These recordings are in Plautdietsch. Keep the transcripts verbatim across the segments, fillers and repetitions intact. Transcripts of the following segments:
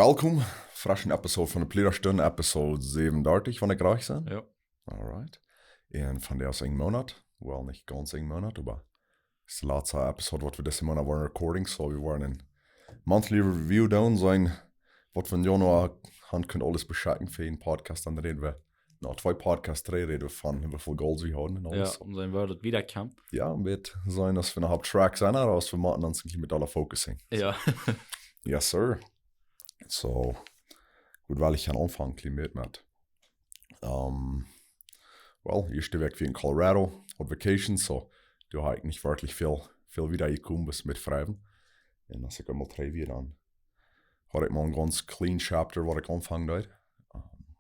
Welkom, fresche Episode von de Pliedastunden, Episode säwenundartich, wan ekj rajcht sie. Jo. Alright. Un vondoag es een Moonat, well, nich gaunz een Moonat, oba es de latste Episode waut wie disen Moonat woaren recording, so wie woaren een monthly review doonen, seenen waut wie em Januar han kunt aules beschekjen fa een Podcast, dan räden wie, no, twee Podcasts trigj räden wie von woo väl goals wie hauden un Jo, aules. Un seenen woo daut wieda kjemt. Jo, un wie seenen aus wie noch opp track sent, oba aus wie motten ons een bät dolla focussen. Jo. Yes, sir. So, goot, well, ekj kaun aunfangen, kjlien bät met. Ähm, well, ieeschte Wäakj wia en Colorado, opp vacation, so, doa haud ekj nich werkjlich väl, väl wieda jekomen, bloos met Friesen. Un aus ekj emol trigj wia, dan haud ekj mol een gaunz clean chapter, waut ekj aunfangen deed. Ähm,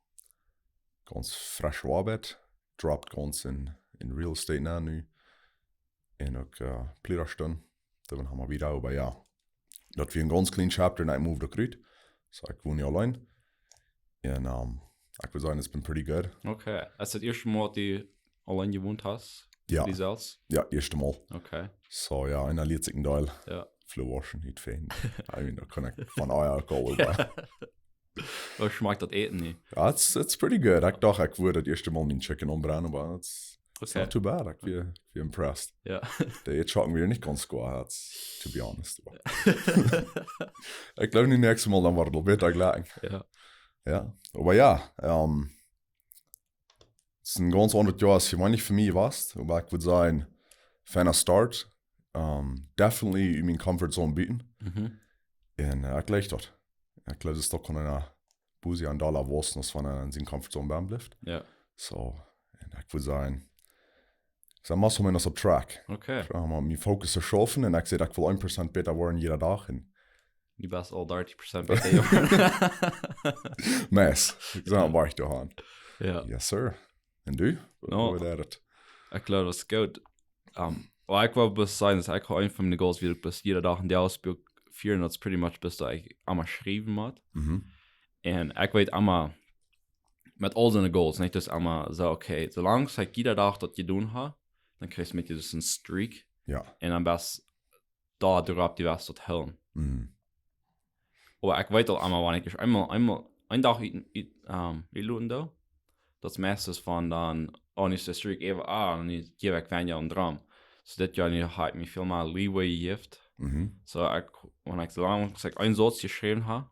gaunz fresche Oabeit, dropped gaunz en, en real estate nenn nu. Un uk, äh, Pliedastunden. Daut wia noch mol wieda, oba jo. Daut wia een gaunz clean chapter, un ekj moved uk rut. So, ekj won nu auleen. Un, ähm, ekj mott sajen, it's been pretty good. Okay. Es daut ieeschte Mol daut du auleen jewont hast? Jo. Fa die selfst? Jo, ieeschte Mol. Okay. So, jo, un dan lieet sikj een Deel Jo. Fluor wauschen, heat fan. I mean, daut kaun ekj von Eier uk aul, oba Woo schmakjt daut Äten nu? Jo, it's, it's pretty good. Ekj docht, ekj wudd daut ieeschte Mol mien chicken ombrennen, oba it's, it's Okay. not too bad. Ekj wia, wia impressed. Jo. De Ätschocken wia nich gaunz goa, to be honest. Ekj gloow, daut näakjste Mol dan woat et aul bäta jlikj. Jo. Jo, oba jo, ähm, et es een gaunz aundret Joa aus jeweenlich fa mie wia, oba ekj wudd sajen, feina Start. Ähm, definitely ut miene comfort zone buten. Mhm. Un, äh, ekj leew daut. Ekj leew daut, daut kaun een bät aundaunt wausen, aus wan eena en siene comfort zone blift. Jo. So, un ekj wudd sajen, ekj sie más o menos opp track. Okay. Ekj sie mau mien Fokus to schaufen un ekj saj, ekj well een Prozent bäta woaren jieda Dach. Un Du best aul dartich Prozent bäta jeworden. Nice. Ekj sie aum Wajch doahan. Jo. Yes, sir. Un du? No. Woo jeit et? Ekj gloow, daut es goot. Ähm, oba ekj well bloos sajen, daut ekj hab eent von miene goals, wia uk bloos jieda Dach een Dagesbuak fieren, daut es pretty much bloos daut ekj emma schriewen mott. Mhm. Un ekj weet emma, met aul soone goals, nich? Daut es emma soo, okay, soo lang aus ekj jieda Dach daut jedonen hab, dan kjrichst du met disen streak. Jo. Un dan best du doaropp, du woascht daut hoolen. Mhm. Oba ekj weet aul emol, wan ekj ieescht eemol, eemol, een Dach ut, ut, ähm, utloten doo, daut es meistens von dan, oh, nu es de streak äwa, ah, un nu jäw ekj weinja een Drom. So dit Joa nu hab ekj mie väl mea leeway jejäft. Mhm. So ekj, wan ekj soo lang, aus ekj een Sauz jeschräwen hab,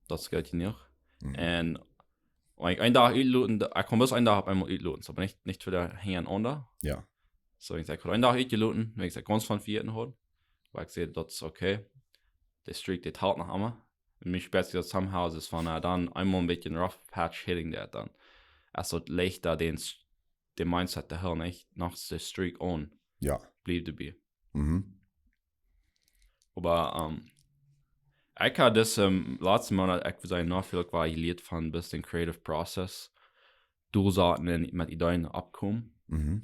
daut es goot jenuach. Mhm. Un wan ekj een Dach utloten doo, ekj kaun bloos een Dach opp eemol utloten, so, oba nich, nich twee Doag hinjarenaunda. Jo. So, wan ekj haud een Dach utjeloten, wan ekj gaunz von vieeten haud, oba ekj saj, daut es okay. De streak, dee talt noch emma. Un mie spieet daut somehow, es von, äh, dan eemol een bät een rough patch hitting daut dan. Aus daut leichta dän s-, de mindset to hoolen, nich? Noch de streak aun. Jo. Bliew doabie. Mhm. Oba, ähm, ekj hab dis, ähm, latsten Moonat, ekj wudd sajen, noch väl jelieet von bloos dän creative process, Doelsaten un met Ideeen oppkomen. Mhm.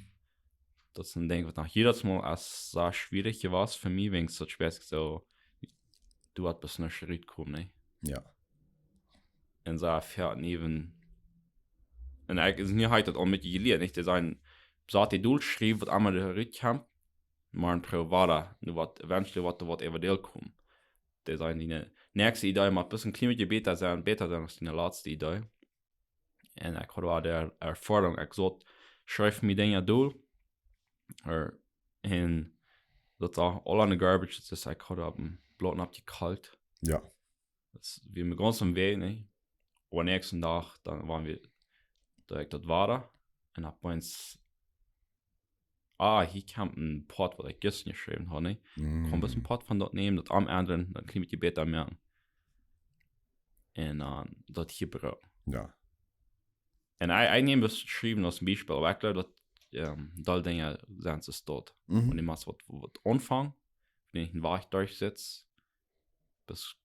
Daut es een Dinkj, waut noch jiedatsmol es sea schwierich jewast fa mie, wan ekj soo spät soo, du hast bloos noch rutkomen, nä? Jo. Un soo fält even, un ekj, es nu hab ekj daut aul met jelieet, nich? Daut es een, soo daut Doel schriewen, waut emma doa rutkjemt, mau proow wieda, nu waut, eventually waut, waut äwa die komen. Daut es een, dee näakjste Idee mott bloos een kjlien bät bäta sennen, bäta sennen aus dee latste Idee. Un ekj haud aul de Erfoarunk, ekj sach, schriew mie Dinja doa, ea, un daut wia aul aun de garbage, daut es, ekj haud opp een Blaut aufjekjalt. Jo. Daut es, wie mie gaunz aum Wajch, nä? Oba näakjsten Dach, dan wia wie, daut ekj daut wia, un opp eemol, ah, hia kjemt een Poat, waut ekj jistren jeschräwen haud, nä? Mm. Kaun bloos een Poat von daut nämen, daut omendren, dan kjlien bät bäta moaken. Un dan daut hia brucken. Jo. Un ekj, ekj neem daut Schriewen aus een Biespel, oba ekj gloow daut, ähm, doll Dinja sent soo stolt. Mhm. Wan du motst waut, waut aunfangen, wan du een Wajch derchsitst, best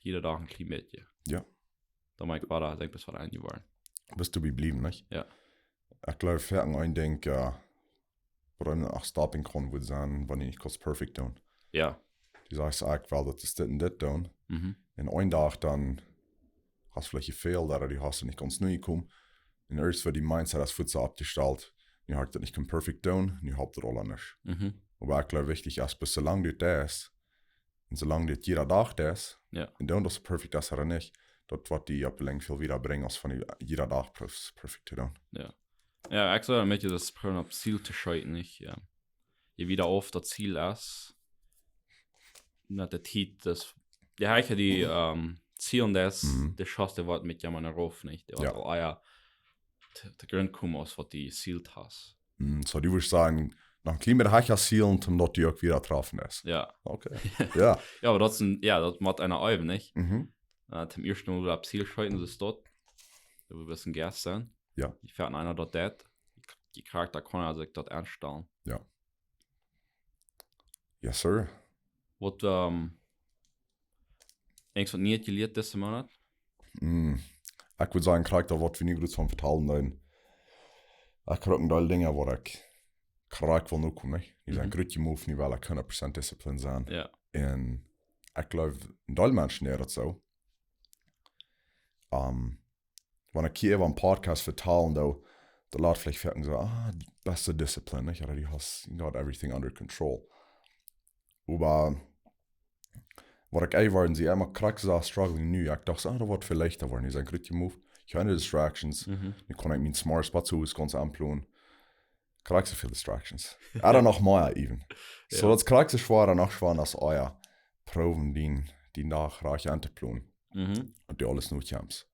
jieda Dach een kjlien bät. Jo. Dan mott ekj wada, denkj, best wada aunjeworren. Best du bie bliewen, nich? Jo. Ekj gloow, foaken een Dinkj, äh, wuarom eena stoppen kaun, woat sennen, wan du nich kaust perfect doonen. Jo. Du sajchst, ah, ekj well daut, dit un dit doonen. Mhm. Un een Dach dan hast veleicht jefält, ooda du hast nich gaunz nojekomen. Un ieescht woat dee Mindset es fuaz oppjestalt, nu hab ekj daut nich kunt perfect doonen, nu halpt daut aul nich. Mhm. Oba ekj gloow, wichtich es, bloos soo lang du daut deist, un soo lang du daut jieda Dach deist, Jo. Un dan daut perfekt es, ooda nich, daut woat die opp de Lenj väl wieda brinjen, aus wan du jieda Dach proowst perfekt to doonen. Jo. Jo, ekj saj, met je daut proowen opp Ziel to scheten, nich? Jo. Je wieda auf daut Ziel es, met de Tiet, daut, je hecha die, ähm, Ziel es, Mhm. de Schoss, dee woat met je mau rauf, nich? Dee woat Jo. aul, ah jo, to, to Grunt komen, aus waut du jezielt hast. Mm, so, du wurscht sajen, noch een kjlien bät hecha zielen, om daut du uk wieda trafen deist. Jo. Okay. Jo. Jo, oba daut es een, jo, daut mott eena äwen, nich? Mhm. Äh, toom ieeschten mol opp Ziel scheten, daut es daut. Daut wie een bät Gas sennen. Jo. Dee fält eena daut deit. Dee kjricht, doa kaun eena sikj daut enstalen. Jo. Yes, sir. Waut, ähm, irjent waut Nieet jelieet disen Moonat? Mm. Ekj wudd sajen, krakjt daut, waut wie nu jrod von vetalen deeden. Ekj kjrieech een Deel Dinja, waut ekj krakjt well nokomen, nich? Dee sent Mhm. jrod jemoft, nu well ekj hundat Prozent disciplined sennen. Jo. Un ekj jleew, een Deel Menschen deit daut soo. Ähm, wan ekj hia äwa een Podcast vetalen doo, dan lat veleicht foaken soo, ah, best disciplined, nich? Ooda du hast, you got everything under control. Oba waut ekj ea woaren see, emma krakjt soo struggling nu. Ekj docht soo, ah, daut woat väl leichta woaren. Dee sent jrod jemoft. Kjeene distractions. Mhm. Nu kaun ekj mien smart spot soo gaunz aunplonen. Krakjt soo väl distractions. Ooda noch mea even. So, Jo. daut es krakjt soo schwoa, noch schwoa aus ea proowen dän, dän Dach rajcht auntoplonen. Mhm. Daut du aules nu kjemst.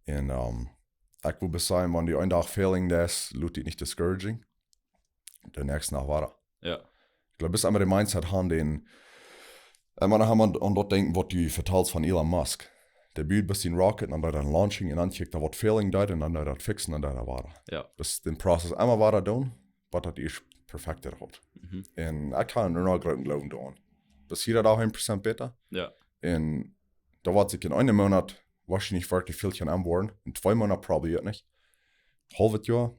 Un, ähm, ekj wull bloos sajen, wan du een Dach failen deist, lot die nich discouragen. De näakjste Dach wada. Jo. Ekj jleew, bloos emma de Mindset haben, dän, emma noch emma aun daut denkjen, waut du vetalst von Elon Musk. Dee bud bloos dän Rocket un dan deit hee launching un dan kjikjt hee, waut failen deit un dan deit hee daut fixen un dan deit hee wada. Jo. Bloos dän Prozess emma wada doonen, waut daut ieescht perfekt haft. Mhm. Un ekj kaun nu noch grooten Gloowen doonen. Daut es jieda Dach een Prozent bäta. Jo. Un daut woat sikj en een Moonat woarschienlich werkjlich väl kjennen aunwoaren. En twee Moonat probably uk nich. Haulwet Joa,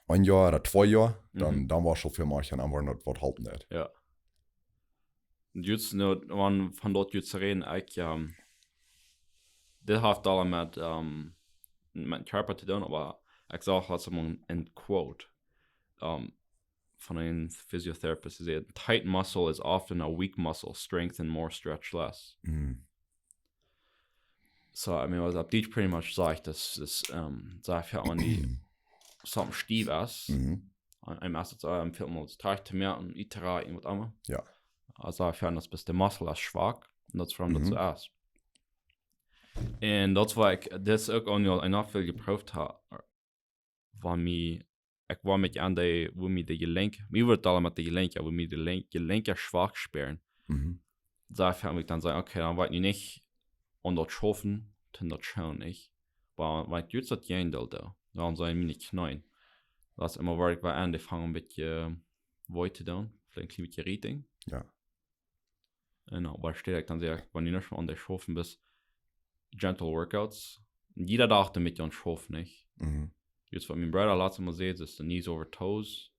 een Joa ooda twee Joa, dan, Mhm. dan woascht du väl mea kjennen aunwoaren, daut waut halpen deit. Jo. Jrod nu, wan von daut jrod räden, ekj, ähm, dit haft aules met, ähm, met Kjarpa to doonen, oba ekj sach latst mol een Quote, ähm, von een Physiotherapist, dee säd, "Tight muscle is often a weak muscle, strengthen more, stretch less." Mm. So, I mean, waut opp Dietsch pretty much sajcht, daut, daut, ähm, sajcht fa aun dee, something stief es, Mhm. un, un es daut, ähm, väl mol trajcht to moaken, un et cetera un waut emma. Jo. Aulsoo, fa daut best de Muskel es schwak, un daut es wuarom daut Mhm. soo es. Un daut es waut ekj, daut es uk aun, waut ekj noch väl jeproowt hab, wan mie, ekj woa met aun dee, woo mie de Jelenkj, mie woat aules met de Jelenkj, woo mie de Jelenkj, Jelenkj schwak spieren. Mhm. Doa kaun ekj dan sajen, okay, dan woa ekj nu nich aun daut schaufen, dan daut schaufen nich. Oba wan ekj jrod daut Jäajendeel doo, dan sent miene Kjneeen. Daut es emma, woa ekj bie aunfangen een bät wee to doonen, veleicht een kjlien bät rieting. Jo. Un oba stell ekj dan, saj ekj, wan du nu aun daut schaufen best, gentle workouts. Jieda Dach doamet aun schaufen, nich? Mhm. Jrod waut mien Brooda latst mol säd, es de knees over toes.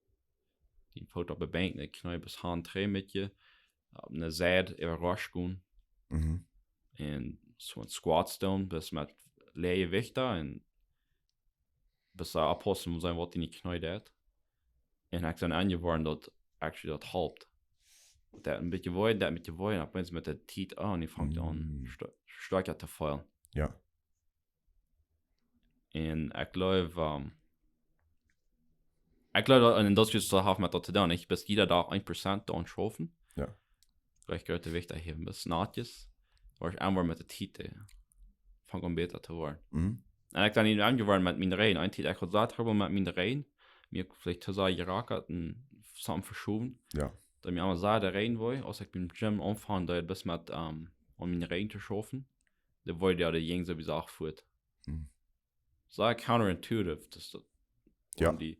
Dee Foot opp de Benkj, de Kjnee bat Haunt, dree met je. Opp eene Sied, äwa Rosch gonen. Mhm. Un soo een squats doonen, bloos met läaje Jewichten un bloos oppaussen, woo sien, waut dee Kjnee deit. Un ekj sie aunjewoaren daut actually daut halpt. Daut een bät wee, daut een bät wee, un opp eemol met de Tiet, oh, un dee fangt aun, Mm. sto-, stoakja to feelen. Jo. Un ekj jleew, ähm, ekj jleew daut, un daut es soo haft met daut to doonen. Ekj best jieda Dach een Prozent aun schaufen. Jo. Veleicht jrod de Jewichten häwen, bloos natjes. Oba ekj aunwoaren met de Tiet, äh, fangt aun bäta to woaren. Mhm. Un ekj sie nu aunjewoaren met mien Rejen. Eene Tiet, ekj haud soo Trubbel met mien Rejen. Mie veleicht to sea jerakjat un something veschowen. Jo. Daut mie emma sea de Rejen wee, aus ekj biem Gym aunfunk, daut bloos met, ähm, aun mien Rejen to schaufen. Daut wee, jo, daut jinkj sowieso fuat. Mhm. Sea counterintuitive, daut es daut, Jo. wan dee,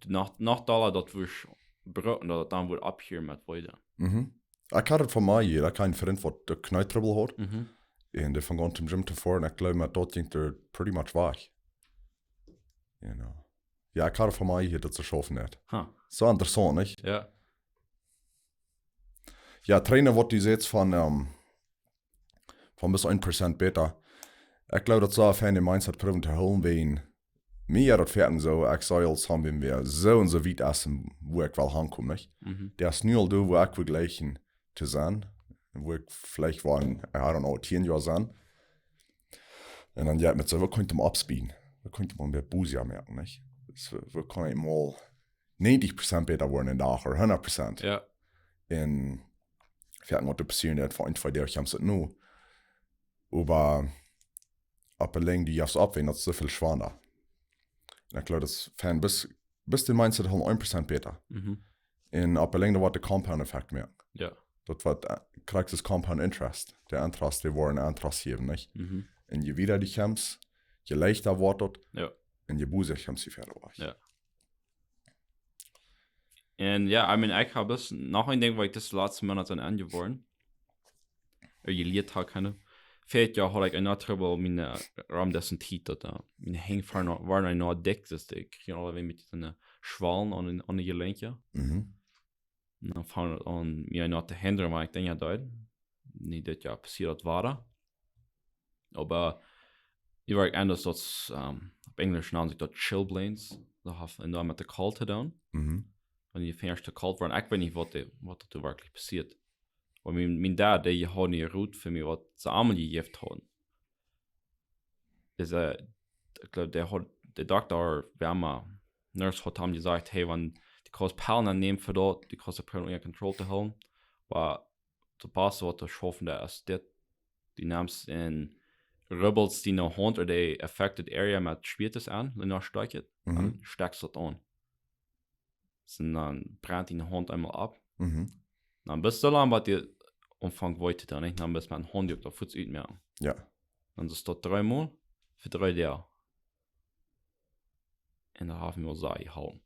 dee noch, noch dolla daut wurscht brucken, daut daut dan wudd opphieren met wee doonen. Mhm. Ekj haud et von mie hia, ekj haud een Frint waut de Kjneetrubbel haud. Mhm. Un dee funk aun toom Gym to foaren, ekj jleew, met daut jinkj et pretty much wajch. You know. Jo, ekj haud et von mie hia, daut see schaufen nich. Ha. Soo interessaunt, nich? Jo. Jo, Trainer, waut du sajchst von, ähm, von bloos een Prozent bäta. Ekj jleew, daut soo een feina Mindset proowen to hoolen, wan mie daut fält un soo, ekj saj aul, soo, wan wie soo un soo wiet es, wua ekj well hankomen, nich? Mhm. Daut es nu aul doa, wua ekj well jlikjen to sennen. Un woo ekj veleicht wia, I don't know, tieen Joa sennen. Un dan jo, met soo, woo kunn ekj am oppspeeden? Woo kunn ekj am een bät busier moaken, nich? Soo, woo kunn ekj mol negentig Prozent bäta woaren en Dach ooda hundat Prozent? Jo. Un jo, waut doa passieren deed, fa een, twee Doag, ekj hab daut nu. Oba opp de Lenj, du jefst opp, wan daut soo väl schwanda. Un ekj jleew, daut es fein, best, best de Mindset hoolen een Prozent bäta. Mhm. Un opp de Lenj woat de Compound Effect mea. Jo. Daut woat, äh, krakjt es Compound Interest. De Interest, dee woaren Interest jäwen, nich? Mhm. Un je wieda du kjemst, je leichta woat daut. Jo. Un je busier kjemst du wieda wajch. Jo. Un jo, I mean, ekj hab daut noch een Dinkj, waut ekj dise latste Moonat aun aunjeworden. Ooda jelieet hab, kjeen. Verjet Joa haud ekj een Trouble met, äh, rom dise Tiet, daut, äh, miene Henj wieren noch, wieren noch dikj, dus ekj kjrieech aulawäajen met soone Schwallen aun de, aun de Jelenkje. Mhm. Un dan funk daut aun, mie noch to hindren, waut ekj Dinja deed. Nu dit Joa passieet daut wada. Oba ekj wia aundasch, daut, ähm, opp Enjlisch nant sikj daut chilblains. Daut haft, un daut met de Kolt to doonen. Mhm. Wan de Finja to kolt woaren, ekj weet nich, waut de, waut doa werkjlich passieet. Oba mien, mien Dad, dee haud nu Rot fa mie, waut see aulem jejäft hauden. Dis, äh, ekj jleew, dee haud, de Dokta, wäa emma, Nurse haud am jesajcht, hey, wan du kaust Pellen aunnämen fa daut, du kaust daut proowen unja Kontroll to hoolen. Oba daut baste, waut du schaufen deist, es dit, du nemst un rubbelst diene Haunt ooda de affected area met Spieetes aun, un dan stekjt et, dan Mhm. stekjst daut aun. Un dan brennt diene Haunt eemol auf. Mhm. Dan best du soo lang, waut die aunfangt wee to doonen, nich? Dan best du met een Haunddook daut fuaz utmoaken. Jo. Dan es daut dree mol fa dree Doag. Un daut haft mie aul sea jeholpen.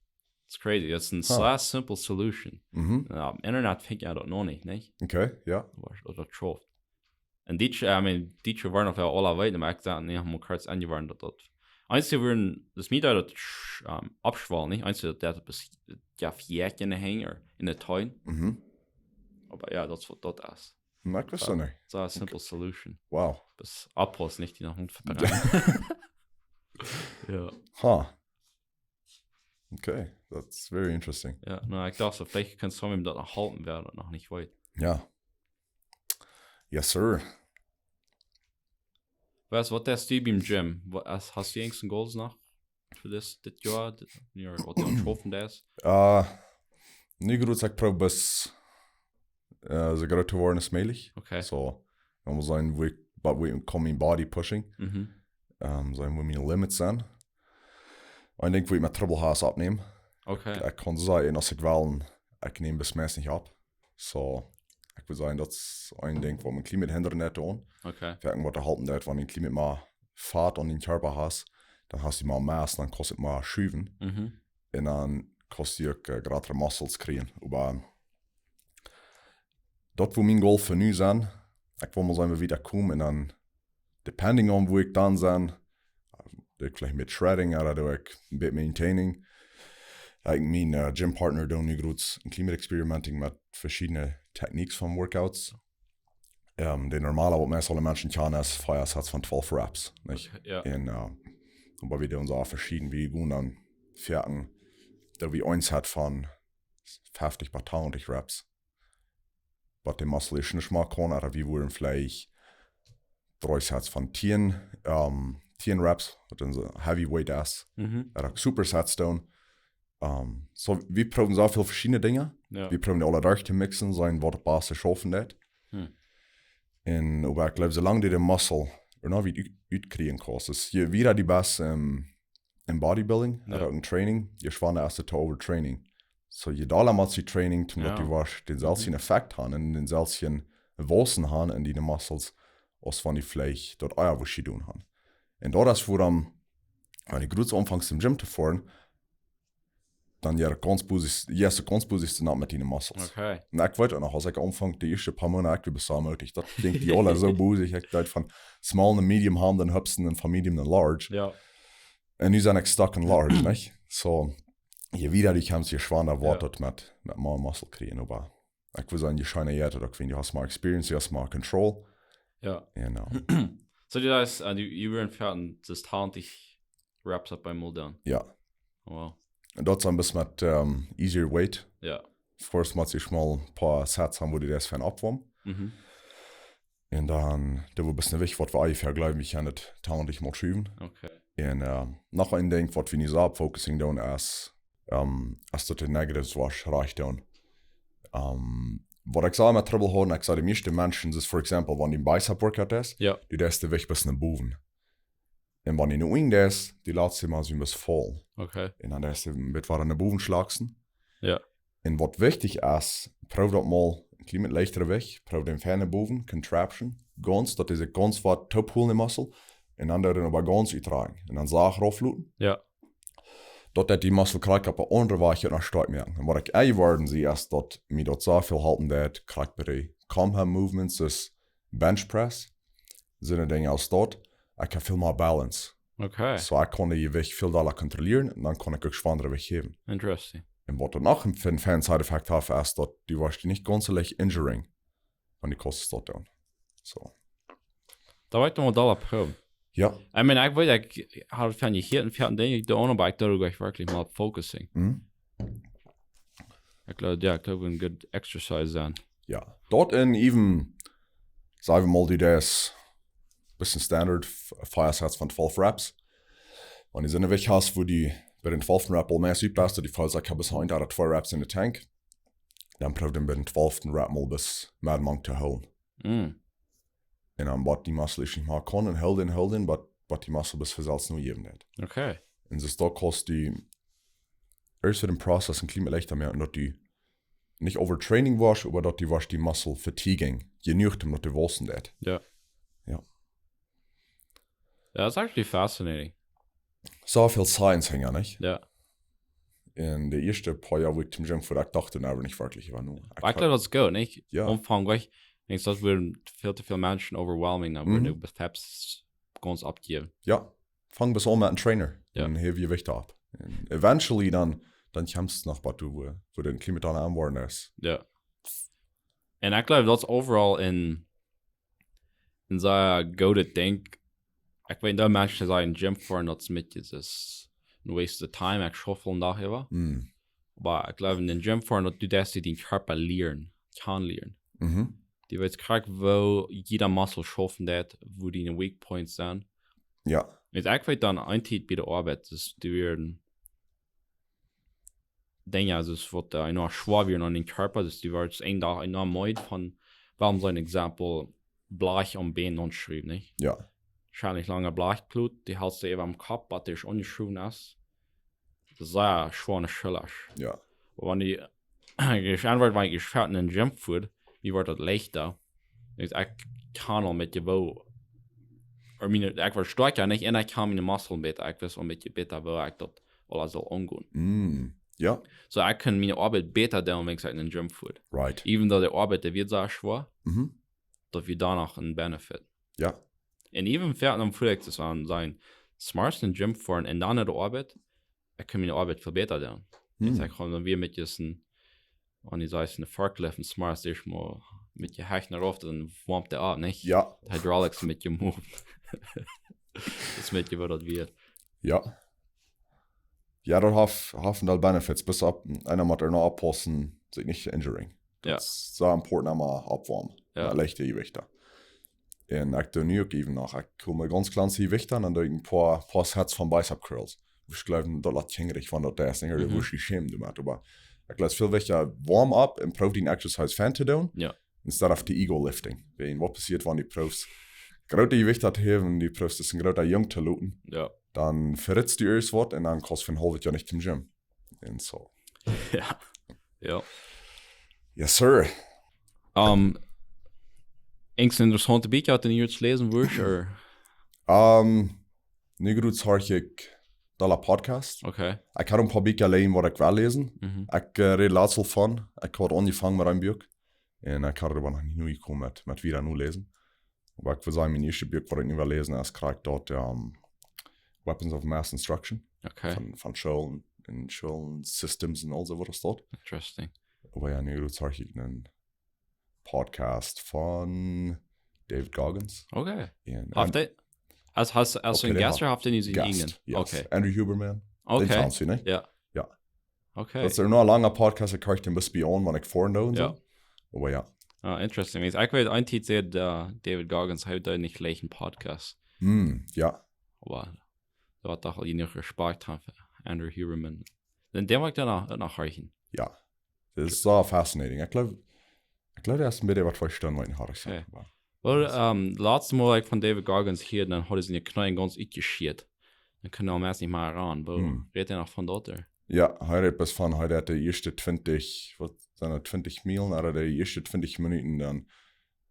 It's crazy. Daut es een Huh. sea simple solution. Mhm. Jo, opp Internet finjt eena daut noch nich, nich? Okay, jo. Daut, daut schauft. Un dit, I mean, dit woaren noch väl aula weeten, oba ekj saj, nä, mol kort aunjeworden daut daut. Eent, dee wieren, daut mie daut, ähm, aufschwal, nich? Eent, daut, daut bes-, jo, Fieekj enne Henj, enne Teen. Mhm. Oba jo, daut es waut daut es. Na, ekj wist Soo, daut nich. Soo een simple solution. Wow. Daut es Appels, nich, dee noch Haunt vebrennen. Jo. Ha. Okay, that's very interesting. Jo, nu, ekj docht soo, veleicht kaun someone daut noch halpen, wäa daut noch nich weet. Jo. Yes, sir. Waut, waut deist du biem Gym? Waut, hast, hast du irjent Goals noch fa dit, dit Joa? Dit, jo, waut du aum Schaufen best? Äh, nu goot, ekj proow best, äh, soo groot to woaren aus mäajlich. Okay. Soo, dan mott sennen, woo ekj, but woo ekj kaun mien Body pushen. Mhm. Ähm, sennen, woo miene Limits sent. Un ekj denkj, woo ekj mien Trouble hab, es oppnämen. Okay. Ekj, ekj kaun sajen, aus ekj well, ekj näm best meist nich opp. Soo, ekj wudd sajen, daut es een Dinkj, waut mie een kjlien bät hindren deit aun. Okay. Werkjlich waut to halpen deit, wan du een kjlien bät mea Fat aun dän Kjarpa hast, dan hast du mea Mass, dan kaust du mea schuwen. Mhm. Un dan kaust du uk, äh, jratre Muscles kjrieen. Oba daut woat mien Goal fa nu sennen. Ekj well mol seenen, woo wiet ekj kom un dan depending on woo ekj dan sie, doo ekj veleicht mea Shredding, ooda doo ekj een bät Maintaining. Ekj un mien, äh, Gym Partner doonen nu groots een kjlien bät experimenting met veschiedne Techniques von Workouts. Ähm, de normale, waut meist aule Menschen kjanen, es fief Sets von twalf Reps, nich? Okay, jo. Un, äh, oba wie doonen soo veschieden, wie gonen dan foaken, daut wie een Set von feftich bat twaltauntich Reps. Waut de Muscle es nich mea kaun, ooda wie wudden veleicht dree Sets von tieen, ähm, tieen Reps, waut dan soo Heavyweight es, Mhm. ooda Supersets doonen. Ähm, soo, wie proowen soo väl veschiedne Dinja. Jo. Wie proowen dee aula derch to mixen, seenen waut daut baste schaufen deit. Hm. Un, oba ekj jleew, soo lang du de Muscle, ooda woo du ut-, utkjrieen kaust, es je wieda du best, ähm, en Bodybuilding, Jo. ooda en Training, je schwanda es et to overtraining. Soo, je dolla motst du trainen, toom daut Jo. du woascht dänselwjen Mhm. Effekt haben un dänselwjen Waussen haben en diene Muscles, aus wan du veleicht daut ea wurscht jedonen haben. Un daut es wuarom, wan du groots aunfangst em Gym to foaren, dan jo, gaunz busy, jo, soo gaunz busy es daut met diene Muscles. Okay. Un ekj weet uk noch, aus ekj aunfunk, de ieeschte poa Moonat, ekj wia best soo moodich. Daut jinkj die aula soo busy, ekj deed von small no medium haben, dan höbst du von medium no large. Jo. Un nu sie ekj stuck en large, nich? Soo, je wieda du kjemst, je schwanda woat Jo. daut met, met mea Muscle kjrieen, oba ekj wudd sajen, je schwienda jeit daut uk, wan du hast mea experience, du hast mea control. Jo. You know. Soo, du hast, äh, du, du wudden foaken, daut es twaltauntich Reps opp eemol doonen. Jo. Wow. Un daut dan best met, ähm, easier weight. Jo. Of course, motst du mol een poa Sets haben, woo du daut fein oppwoamen. Mhm. Un dan, daut woat een bät wajch waut wie onjefäa jleewen, wie kjennen daut tamlich mol schuwen. Okay. Un äh, noch een Dinkj waut wie nu soo opp focusing doonen es, ähm, es daut de negatives waut rajcht doonen. Ähm, waut ekj saj met Trubbel haben, ekj saj de mieeschte Menschen, dus for example, wan dee een bicep workout es, jo, dee es de Jewicht bat no bowen. Un wan dee nu unjen es, dee lat sikj mau soo een bät faul. Okay. Un dan es dee een bät wada no bowen schlaksen. Jo. Un waut wichtich es, proow daut mol, een kjlien bät leichtet Jewicht, proow dän feinen bowen, contraption, gaunz, daut dee sikj gaunz waut toopoolen de Muscle, un dan doa dan oba gaunz utdreien, un dan sacht raufloten. Jo. Daut daut dee Muscle krakjt opp eene aundre Wies noch stoakj moaken. Un waut ekj ea worden sie, es daut mie daut soo väl halpen deed, krakjt bie de compound movements, dus bench press, soone Dinja aus daut, ekj hab väl mea balance. Okay. So ekj kunn daut Jewicht väl dolla kontrollieren un dan kunn ekj uk schwoarere Jewicht häwen. Interesting. Un waut dan noch een, een feinen side effect haft, es daut dee woascht nich gaunz soo leicht injuring, wan dee Kosten daut doonen. So. Daut woa ekj mol dolla proowen. Jo. I mean, ekj weet, ekj haud väl nich jehieet un väl Dinja jedonen, oba ekj docht uk werkjlich mol focusing. Mhm. Ekj jleew, jo, ekj jleew, een good exercise dan. Jo. Daut un even, saj wie mol, dee es een bät standard, f-, fief Sets von twalf Reps. Wan dee soone Jewicht hast, wua dee bie dän twalften Rep aul mea utbest, dee feelt, ekj hab bloos een ooda twee Reps en de Tank, dan proow dän bie dän twalften Rep mol een bät mea mank to hoolen. Mm. Un dan waut dee Muscle es nich mea kaun, un hoolen, hoolen, waut, waut dee Muscle bloos von selfst no jäwen deit. Okay. Un soo daut kaust dee ieescht fa dän Prozess een kjlien bät leichta moaken, daut dee nich overtraining woascht, oba daut dee woascht dee Muscle fatiguing, jenuach om daut to wausen deit. Jo. Jo. Jo, that's actually fascinating. Soo väl Science hinja, nich? Jo. En de ieeschte poa Joa, wua ekj em Gym wia, ekj docht doa nich werkjlich äwa no. Ekj jleew, daut es goot, nich? Jo. Aunfank wia, ekj denkj, daut wieren väl to väl Menschen overwhelming, dan wieren, mhm, dee Steps gaunz oppjejäft. Jo. Fang bloos aun met een Trainer. Jo. Un hab Jewicht opp. Un eventually dan, dan kjemst noch waut du, wua, wua dee een kjlien bät aunwoaren es. Jo. Un ekj jleew, daut es overall een, een sea goodet Dinkj. Ekj weet, daut Menschen sajen, Gym foaren, daut es een bät, daut es een waste of time, ekj schauf dän Dach äwa. Mm. Oba ekj jleew, en dän Gym foaren, daut du deist dän Kjarpa lieren, kjanen lieren. Mhm. Dee weet krakjt, woo jieda Muscle schaufen deit, wua dee weak points sent. Jo. Un ekj weet dan, eene Tiet bie de Oabeit, dus dee wieren Dinja, dus waut, äh, enorm schwoa wieren aun dän Kjarpa, dus dee wieren een Dach enorm meed von, wuarom soo een Example, Blech aum Been aunschruwen, nich? Jo. Woarschienlich langa Blechkloot, dee hältst äwa dän Kopp, waut doa aunjeschruft es. Daut es sea schwoa Schullasch. Jo. Oba wan dee, ekj äwa, wan ekj ieescht en dän Gym fua, mie woat daut leichta. Ekj, ekj kaun aul een bät woo, or mien, ekj woa stoakja, nich? Un ekj kaun miene Muskeln bäta, ekj weet aul een bät bäta, woo ekj daut aules saul aungonen. Mm, jo. So, ekj kaun miene Oabeit bäta doonen, wan ekj en dän Gym fua. Right. Even though de Oabeit, dee woat sea schwoa, mhm, daut woat doano een Benefit. Jo. Un even ver, dan fua ekj daut aun, saj, smarts en dän Gym foaren un dan no de Oabeit, ekj kaun miene Oabeit väl bäta doonen. Hmm. Ekj saj, komm, dan wia met disen, wan du sajst, een Forklift, een Smart Station, mau met dee Hecht no rauf, dan woamt dee opp, nich? Jo. De Hydraulics met dee move. Daut es met dee, waut daut wia. Jo. Jo, daut haft, haft een Deel Benefits, bloos opp, eena mott doa noch oppaussen, sikj nich to injuring. Jo. Daut es soo important, emma oppwoamen. Jo. Met leichte Jewichten. Un ekj doo nu uk even noch. Ekj hol mie gaunz kjlien Jewichten un dan doo ekj een poa, poa Sets von Bicep Curls. Wua ekj jleew, daut lat hinjrich, wan daut es, nich? Mhm. Wua ekj schäm doamet, oba ekj jleew, väl wichtja, warm up un proow dän Exercise fein to doonen. Jo. Instead of the ego lifting. Wiels waut passieet, wan du proowst groote Jewichten to häwen, du proowst, daut een groota Jung to loten? Jo. Dan veritst du ieescht waut un dan kaust du fa een haulwet Joa nich tom Gym. Un soo. Jo. Jo. Yes, sir. Ähm, irjent een interessauntet Buak, waut du nu läsen wurscht, or? Ähm, nu jrod horch ekj dolla Podcast. Okay. Ekj haud een poa Bieekja lieen, waut ekj wull läsen. Mhm. Ekj, äh, räd latst aul von. Ekj haud aunjefongen met een Buak. Un ekj haud oba noch nich jekomen met, met wada no läsen. Oba ekj well sajen, mien ieeschtet Buak, waut ekj nu well läsen, es krakjt daut, ähm, Weapons of Mass Destruction. Okay. Von, von Schoolen un Schoolen Systems un aul soo waut es daut. Interesting. Oba jo, nu jrod horch ekj een Podcast von David Goggins. Okay. Un haft dee, aus, aus, aus okay, een Guest, haft dee nu sien eejnen? Guest, yes. Okay. Andrew Huberman. Okay. Dän kjanst du, nich? Jo. Jo. Okay. Daut es noch een langa Podcast, ekj horch dän bloos bie aun, wan ekj foaren doo un soo. Jo. Oba jo. Ah, interesting. Wiels ekj weet, eene Tiet säd, äh, David Goggins, hee deed nich leicht een Podcast. Hm, ja. Oba doa haud doch aul jenuach Respekt aun fa Andrew Huberman. Dan dän wull ekj dan uk, uk noch horchen. Ja. Daut es soo fascinating. Ekj jleew, ekj jleew, daut es een bät waut fa Stunde lang haud ekj Okay. Oba Well, ähm, latst Mol, aus ekj von David Goggins hieed, dan haud hee siene Kjnee gaunz utjeschäat. Dan kunn hee meist nich mea ran. Woo, Hm. rät hee noch von daut, ooda? Ja, hee rät bloos von, hee haud de ieeschte twintich, waut sent daut, twintich Miel, hee haud de ieeschte twintich Minuten dan,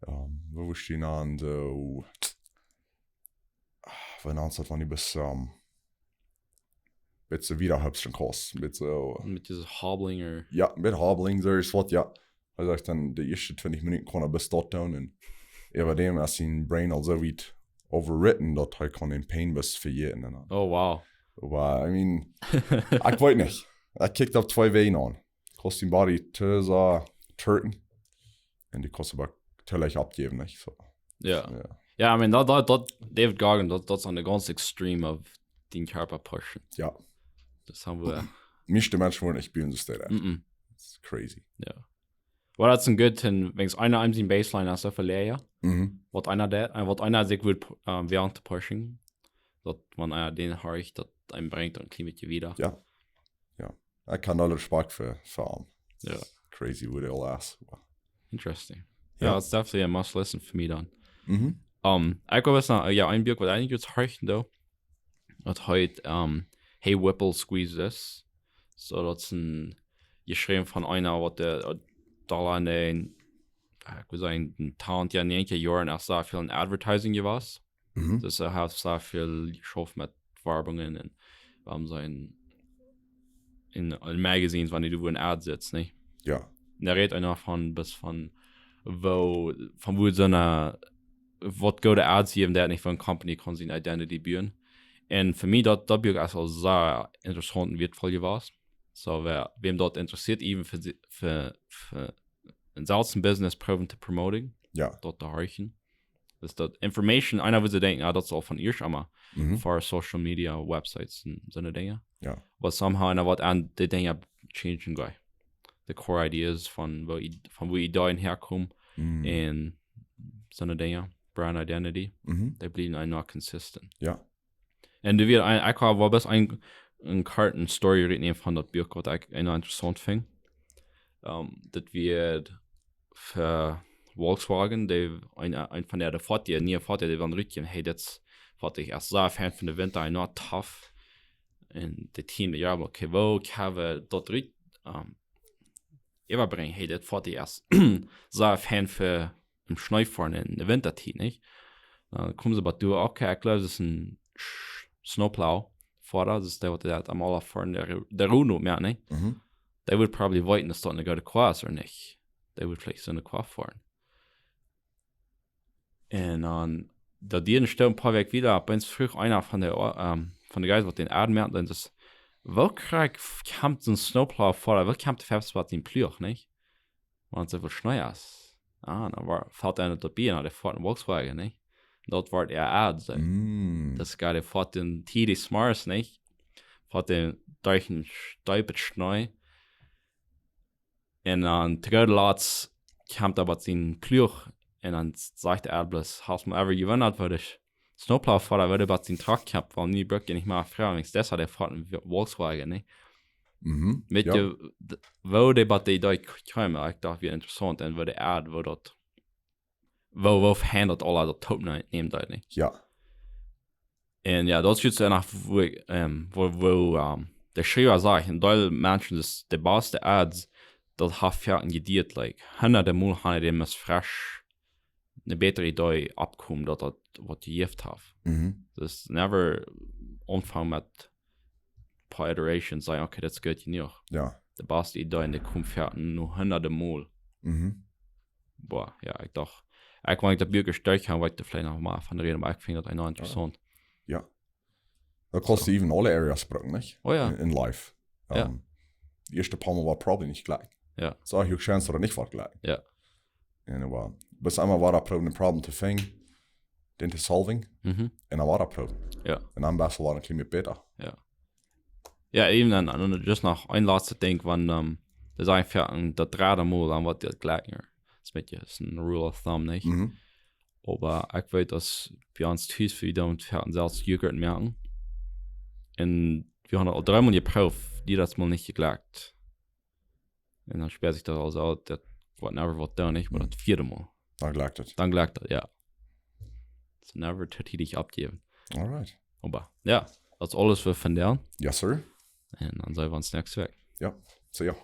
ähm, woo wia dee dan, soo, ah, woo nant daut, wan du best, ähm, bät soo wada hupsen kaust, bät soo, Met dise hobbling, ooda? Ja, met hobbling, soo es waut, ja. Hee sajcht dan, de ieeschte twintich Minuten kunn hee bloos daut doonen. Un äwa däm es sien Brain aul soo wiet overridden, daut hee kunn dän Pain bloos vejäten. Un dan Oh, wow. Oba, I mean, ekj weet nich. Ekj kjikj daut twee Wäaj aun. Kaust dien Body too sea trigjen. Un du kaust oba too leicht oppjäwen, nich? Soo. Ja. Ja. Ja, I mean, daut, daut, daut, David Goggins, daut, daut es aun de gaunz extreme of dän Kjarpa pushen. Ja. Daut haben wie. Meist Menschen woaren nich buen, soo steit daut. Mm-mm. It's crazy. Ja. Well, daut es een good thing, wan eena eenem sien Baseline es, soo väl läaja. Mhm. Waut eena deit, äh, waut eena sikj wudd, äh, wäajen to pushen. Daut, wan eena dän horcht, daut een brinjt een kjlien bät wada. Ja. Ja. Ekj hab aul Respekt fa, fa am. Ja. Crazy woo dee aul es. Interesting. Ja. Ja, daut es definitely a must listen fa mie dan. Mhm. Ähm, ekj wull sajen, äh, ja, een Buak waut ekj jrod horchen doo. Daut heet, ähm, Hey Whipple, Squeeze This. Soo, daut es een, jeschräwen von eena waut de, äh, doa aun de, äh, ekj well sajen, een Talent, jo, en de Joaren es doa väl en Advertising jewast. Mhm. Dus hee haft sea väl jeschauft met Werbungen un, ähm, sien, en, en Magazines, wan du wua en Ad sitst, nich? Ja. Un doa rät eena von, bloos von, woo, von woo soone, waut goode Ads jäwen deit, nich, woo een Company kaun siene Identity buen. Un fa mie daut, daut Buak es aul sea interessaunt un wieetvoll jewast. Soo, wäa, wäm daut interesseet, even fa, fa, fa een selfst een Business proowen to promoting, Ja. daut to horchen. Dus daut Information, eena wudd denkjen, ah, daut es aul von ieescht emma Mhm. fa Social Media, Websites un soone Dinja. Ja. Waut somehow eena waut aun de Dinja changen gonen. De core ideas von woo, von woo Ideeen häakomen Mhm. un soone Dinja. Brand Identity. Mhm. Dee bliewen eena consistent. Ja. Un doa wia een, ekj hab, wull bloos een, een korte Story rutnämen von daut Buak, waut ekj enorm interessaunt funk. Ähm, daut wia fa Volkswagen, dee een, een von de, de Foatieja, niee Foatieja, dee wullen rutjäwen, hey, dit Foatieja es sea fein fa de Winta, enorm tough. Un de Team, jo, okay, woo kjenn wie daut rut, ähm, äwabrinjen? Hey, dit Foatieja es sea fein fa em Schnee foaren en de Wintertiet, nich? Dan komen see bie doa, okay, ekj jleew, daut es een Sch-, Snowplow Foara, daut es dee waut daut aula foaren, de Ru-, de Runo, jo, nich? Mhm. Dee wudd probably weeten, daut daut een gooda Koa es ooda nich. Dee wudd veleicht soone Koa foaren. Un dan, daut dee een Stekj, een poa Wäakj wada, opp eemol fruach eena von de, ähm, von de Guys, waut dän Ad moakt, dan es, woo kjrieech, kjemt soon Snowplow Foara, woo kjemt dee fest bie dän Pluach, nich? Wan et soo väl Schnee es. Ah, dan woat, felt eena daut bie, dan dee foat een Volkswagen, nich? Daut woat äa Ad sennen. Mm. Daut es goot, dee foat dän T D Smart, nich? Foat dän derch een steipen Schnee. Un dan to goode Latst kjemt hee bie sien Pluach un dan sajcht de Ad bloos, hast mol ever jewundat, woo de Sch-, Snowplow Foara, woo dee bie sien Truck kjemt, wiels nu bruck hee nich mea froagen, wiels daut es, dee foat een Volkswagen, nich? Mhm. Met Ja. de, de, woo dee bie dee, dee kjeem, ekj docht, wia interessaunt, un woo de Ad, woo daut, woo, woo fein daut aula daut toop ne-, nämen deed, nich? Ja. Un jo, daut es jrod soo eena, woo ekj, ähm, woo, woo, ähm, de Schriewa sajcht, een Deel Menschen, daut de baste Ads, daut haft fa een Idee, like, hunderte Mol haben dee mol fresch eene bätre Idee oppkomen, daut daut waut jejäft haft. Mhm. Dus never aunfangen met poa Iterations, sajen, okay, daut es goot jenuach. Ja. De baste Idee, un dee kjemt fa no hunderte Mol. Mhm. Boah, jo, ekj docht, ekj, wan ekj daut Buak jestudiet hab, wull ekj doa veleicht noch mol von räden, oba ekj funk daut enorm interessaunt. Ja. Daut kaust du even aule Areas brucken, nich? Oh jo. In, in life. Ja. Ähm, de ieeschte poa Mol wia probably nich jlikj. Ja. Soo, du kjanst daut nich foaken jlikj. Ja. Un, oba, best emma wada proowen, een Problem to finjen, dän to solving, Mhm. un dan wada proowen. Ja. Un dan best du wada een kjlien bät bäta. Ja. Ja, even dan, dan just noch een latste Dinkj, wan, ähm, daut es eenfach een, daut dredde Mol, dan woat daut jlikj, jo. Daut es een rule of thumb, nich? Mhm. Oba ekj weet, daut bie ons tus, wie doonen foaken selfst Joghurt moaken. Un wie haben aul dreemol jeprooft, dee daut mol nich jeglekjt. Un dan spält sikj daut aul soo, daut woat never waut doonen, nich? Oba daut vieede Mol, Dan glekjt et. dan glekjt daut, jo. So, never to tiedich oppjäwen. Alright. Oba jo, daut es aules fa vondoag. Yes, sir. Un dan seenen wie ons näakjste Wäakj. See ya.